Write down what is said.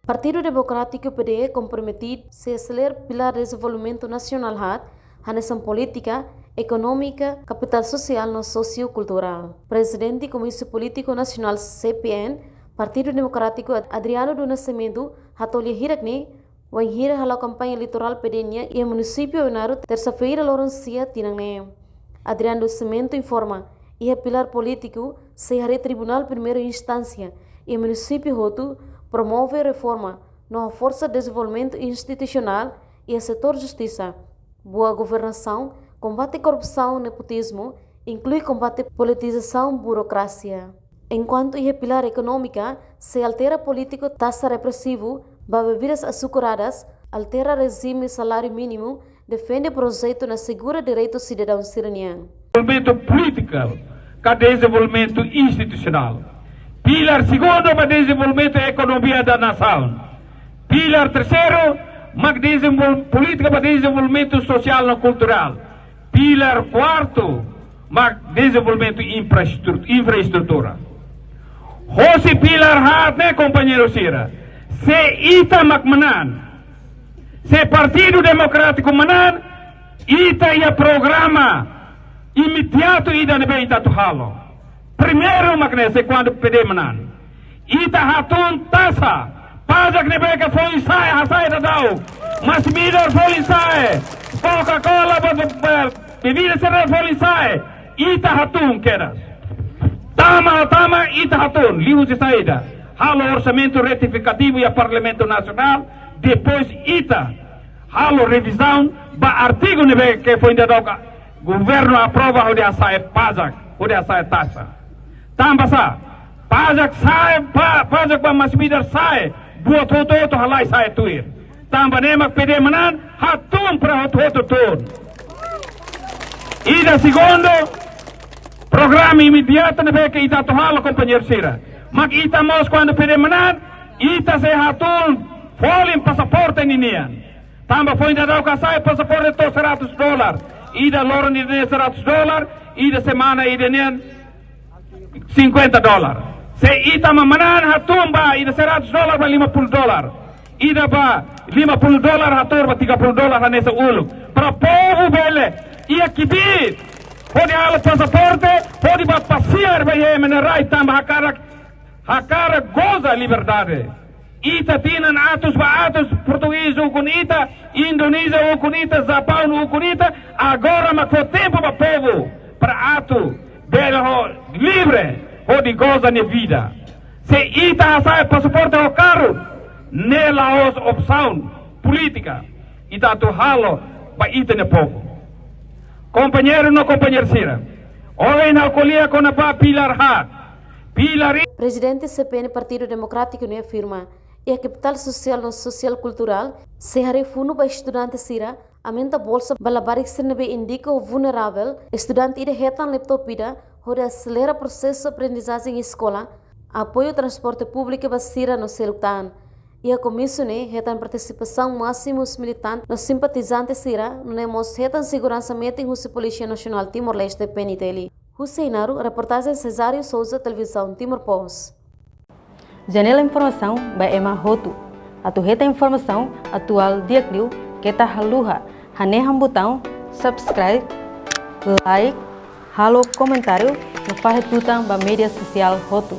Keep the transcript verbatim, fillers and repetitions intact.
Partidu Demokrátiku, P D E, komprometidu sei aselera pilár dezenvolvimentu nasionál haat, hanesan polítika, ekonómika, kapitál sosiál no sosiokulturál. Prezidente Komísiu Polítiku Nasionál, C P N, Partidu Demokrátiku, Adriano do Nascimento, hato'o lia hirak ne'e wainhira hala'o kampaña eleitorál P D E nian iha munisípiu Ainaro, tersa-feira, loron sia tinan ne'e. Adriano do Nascimento informa, iha pilár polítiku sei harii Tribunál Primeira Instánsia iha munisípiu hotu, promove reforma no haforsa dezenvolvimentu institusionál iha setór justisa, boa governasaun, kombate korrupsaun, nepotizmu, inklui kombate politizasaun burokrasia. Enkuantu iha pilár ekonómika, sei altera polítika taxa represivu ba bebidas açucaradas, altera rejime saláriu mínimu, defende projetu no asegura direitu sidadaun sira-nian. Dezenvolvimentu polítiku ka dezenvolvimentu institusionál. Pilár segundu ba dezenvolvimentu ekonomia da nasaun. Pilár terseiru mak dezenvol-, polítika ba dezenvolvimentu sosiál no kulturál. Pilár kuartu mak dezenvolvimentu infraestru-, infraestrutura. Hosi pilár haat ne'e, kompañeiru sira, se ita mak manán, se Partidu Demokrátiku manán, ita iha programa imediatu ida ne'ebé ita atu halo. Primeiru mak ne'e, se kuandu P D E manán, ita hatún taxa, pajak ne'ebé ke folin sa'e, hasa'e daudaun. Masin-midar folin sa'e, Coca-Cola, be-, be-, be-, bebida sira folin sa'e, ita hatún kedas. Tama, tama, ita hatún, liuhusi saida? Halo orsamentu retifikativu iha Parlamentu Nasionál, depois ita halo revizaun ba artigu ne'ebé ke foin daudauk governu aprova hodi hasa'e pajak, hodi hasa'e taxa. Tanba sá? Pajak sa'e, pa-, pajak ba masin-midar sa'e, buat hotu-hotu halai sa'e tuir. Tanba ne'e mak P D E manán, hatún para hotu-hotu tun. Ida segundu, programa imediatu ne'ebé ke ita atu halo, kompañeiru sira, mak ita mós kuandu P D E manán, ita sei hatún folin pasaporte ninian. Tanba foin daudauk hasa'e pasaporte to'o seratus dolar. Ida loron ida-ne'e seratus dolar, ida semana ida-ne'e cinquenta dolar. Se ita mak manán, hatún ba ida seratus dolar ba lima puluh dolar. Ida ba lima puluh dolar, hatún ba tiga puluh dolar hanesan uluk. Para povu bele iha kbiit hodi halo pasaporte, hodi ba pasiar ba iha ema nia rai tanba hakarak, hakarak goza liberdade. Ita tinan atus ba atus, portugés ukun ita, Indonézia ukun ita, Japaun ukun ita, agora mak fó tempu ba povu para atu bele ho livre hodi goza nia vida. Se ita hasa'e pasaporte ho karun, ne'e la'ós opsaun polítika ita atu halo ba ita-nia povu. Kompañeiru no kompañeira sira, ohin ha'u ko'alia kona-ba pilár haat. Pilár i- Prezidente C P N Partidu Demokrátiku ne'e afirma, iha kapitál sosiál no sosiál kulturál, sei harii fundu ba estudante sira, aumenta bolsa ba labarik sira ne'ebé indika ho vulneravel, estudante ida hetan laptop ida, hodi aselera prosesu aprendizajen eskola, apoiu transporte públiku ba sira no seluk tan. Iha komísiu ne'e hetan partisipasaun másimu husi militante no simpatizante sira, nune'e mós hetan seguransa metin husi Polísia Nasionál Timor-Leste, P N T L. Husi Ainaro, reportajen Cesário Souza, Televizaun Timor Post. Janela informasaun ba ema hotu. Atu hetan informasaun atuál di'ak liu, keta haluha hanehan butaun subscribe, like, halo komentáriu no fahe tutan ba média sosiál hotu.